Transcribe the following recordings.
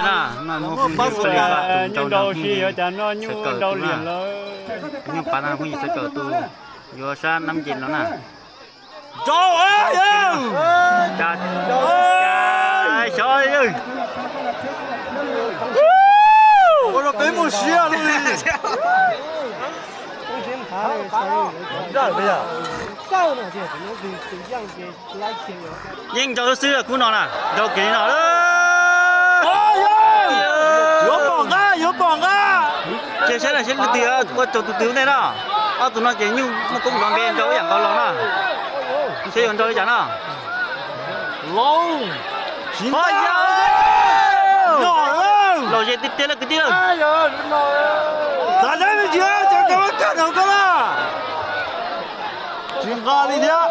Na, no phooj ywg sawv daws, tus nrau no phooj ywg sawv kawm tus na, nyuj pav no phooj ywg sawv kawm tus yuav sab nab nce no na. Xyov, ua rau peb muaj siab li. Yeej nrau xwb xwb khub no na, nrau kiag li no. Yuav pom nqa, yuav pom nqa. Cia saib na, saib leej twg ua raug tus twg ua ntej na. Ob tug no ces nyuj muaj koob nrov npe nrau ib yam nkaus los na. Saib yuav nrau li cas na. Los, los ze tiag tiag lawm kwv tij lawm. Txav deb me ntsis, cov cov kawg nraud koj na. Tsis nqa li thiab.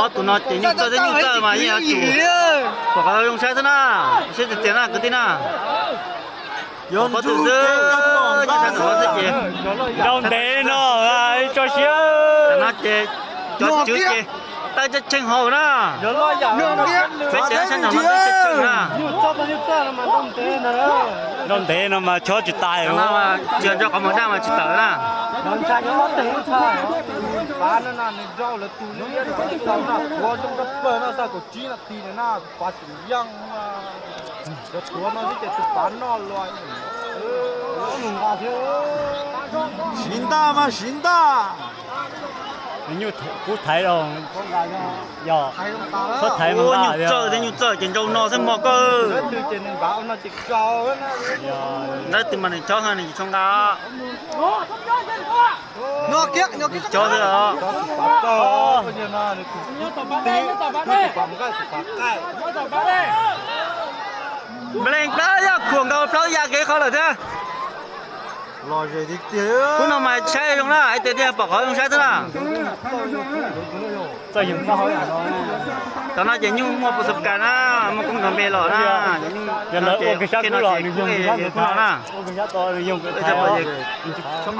Ob tug no ces nyuj txawj thiab nyuj txawj mas yeej yuav tsum pom qhov zoo saib xwb na. Saib txias txias na kwv tij na. Yuav pob tw xwb, nyob sab ntawm no xwb ces nrau ntev no tso siab. Tam no ces cov tswv ces tawm tsheej hauv na. Peb ces sab nraum no tsheej tsheej na. Nrau ntev no mas chob tsis tau. Tsis yog nrau qhov muag daj mas tsis tawm na. Siv ntaj mas siv ntaj. Nyuj kub thaiv, yog txhob thaiv mas nqa. Nyuj txawj thiab nyuj txawj ces nrau no xwb mog koj. Ntawd twg mas nws chob nws tsis txhob nqa. Chob xwb os. Mleej plaub yaj khuam nkaus plaub yaj kev qhov lawm thiab. Khub no mas saib zoo na, hais tias thiaj pom qhov zoo saib xwb na. Tam no ces nyuj muaj pus xas kas na, muaj koob nrov npe los na. Yog lawv ua kws sab kub los nws yog khub no na.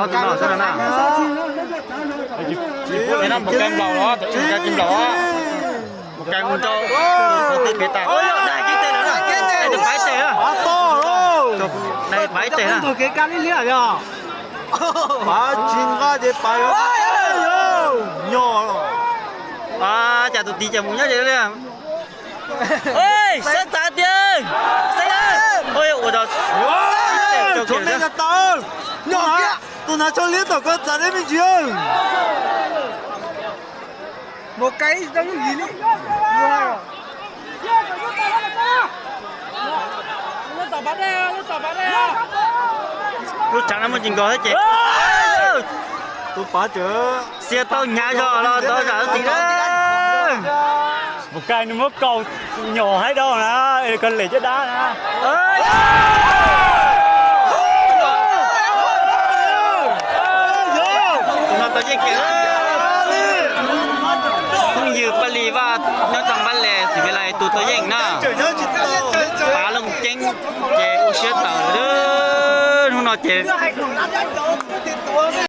Ob tug no xwb no na. Mus kais nplaum los, mus kais nplaum, mus kais mus nrau, tus twg piav tas, dag kiv tes lawm na, tus pav tes na. Pav tes na. Pav tsis nqa ces pav nyob. Cas tus tis cas mus nyob ces li. Saib tas tiag, saib, ua rau, tus nav tsho liab tom ko txav deb me ntsis. Lub tshav no muaj tsis nkaus thiab ces tus pav tseem xiab tau hnyav zog los tau zam txiv na. Mus kais nws muab kaus nyom haib dau na, es koj lem caj dab na. Tus no tau yeej kiag. Phooj ywg Paj Lis Vaj nyob txog Npab Les Xim Vis Lais tus tau yeej na. Pav Looj Ceeb ces ua siab tawm. Hnub no ces